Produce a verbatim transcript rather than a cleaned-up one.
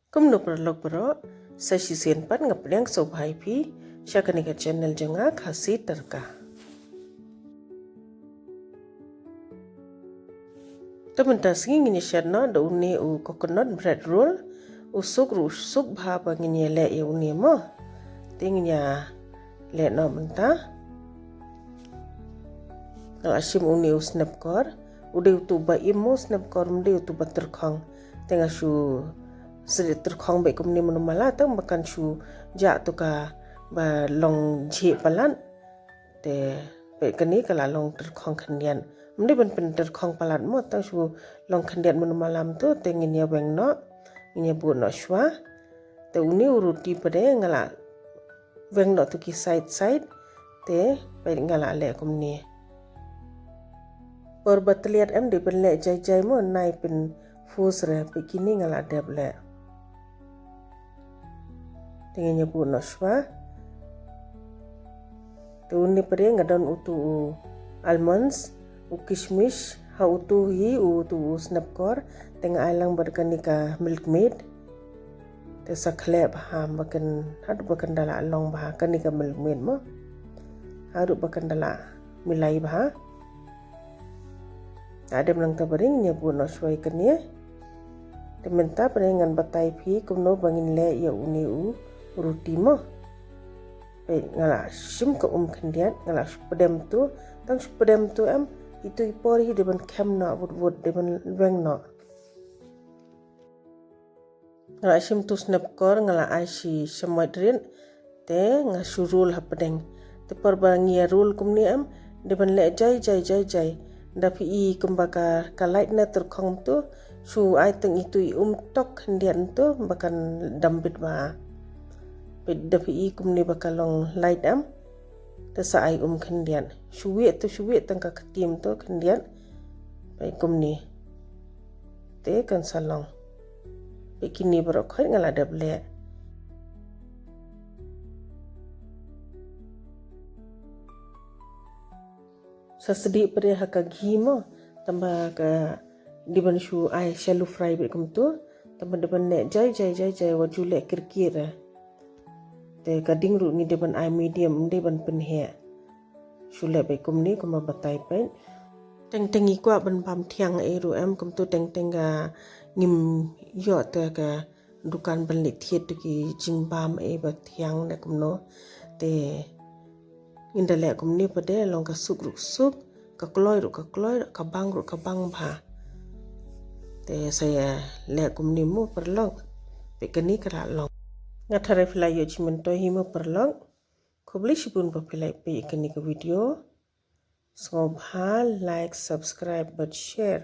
Kumno paralok baroh, sa shisien pat nga pdiang sngewbha ïa phi sha kane ka channel jong nga, Khasi Tyrka. Te mynta sngi ngin ïa shet noh da une u coconut bread roll, u suk ruh u suk bha ba ngin ïa leh ïa une mo. Te ngin ïa leh noh mynta. Nga la shim une u snepkor, u dei utu ba im mo snepkor, ym dei utu ba tyrkhong. Te nga shu sdit tyrkhong beit kumne mynno mala tang ba kan shu jah tu ka ba long jhieh palat. Te peit kane ka la long tyrkhong khyndiat. Ym dei ban pyntyrkhong palat mo, tang shu long khyndiat mynno mala tu, te ngin ïa weng noh, ngin ïa buh noh shuwa. Te une u ruti pat de nga la weng noh tu ki side side, te peit nga la leh kumne. Por ba tliat em dei ban leh jai jai mo, nai pynfus re, peit kine nga la dep leh. Te ngin ïa buh noh shuwa. Te une pat de nga don utu u almonds, u kishmish, ha utu hi utu u snepkor, te nga ai lang bad kane ka Milkmaid. Te sa khleh bha ba kan, haduh ba kan da la long bha kane ka Milkmaid mo. Haduh ba kan da la milai bha. Hadem lang ta ba ring ïa buh noh shuwa ïa kane. Te mynta pat de ngan batai phi kumno ba ngin leh ïa une u ruti mo. Peit nga la shim ka um khyndiat, nga la shu pdem tu, tang shu pdem tu em, itu i por hi dei ban khem noh wut wut, dei ban weng noh. Nga la shim tu snepkor, nga la ai shi shamoit rit, te nga shu roll hapdeng. Te por ba ngi ïa roll kumne em, dei ban leh jai jai jai jai. Da phi i kumba ka, ka light na tyrkhong tu, shu ai tang itu i um tok khyndiat tu ba kan dam bit bha. Peit da phi i kumne ba ka long light em. Te sa ai um khyndiat. Shu wieh tu shu wieh tang ka ktien tu khyndiat. Peit kumne. Te kan sa long. Peit kine baroh khoit nga la dep leh. Sa sdih pat de ha ka ghee mo, tang ba ka dei ban shu ai shallow fry beit kumtu, tang ba dei ban leh jai jai jai jai, wat ju leh kirkir eh. Te ka ding ruh ngi dei ban ai medium, ym dei ban pynheh. Shu leh beit kumne kumba batai peit. Teng teng ngi kwah ban bam thiang ei ruh em, kumtu teng teng ka ngim ïoh te ka dukan ban leit thied tu ki jingbam ei ba thiang ne kumno. Te ngin da leh kumne pat de, long ka suk ruh suk, ka kloi ruh ka kloi, ka bang ruh ka bang bha. Te sa ïa leh kumne mo paralok. Peit kane ka la long. Nga tharai phi la ïoh jingmyntoi hi mo paralok. Khublei shibun ba phi la peit ïa kane ka video. Sngewbha like, subscribe bad share.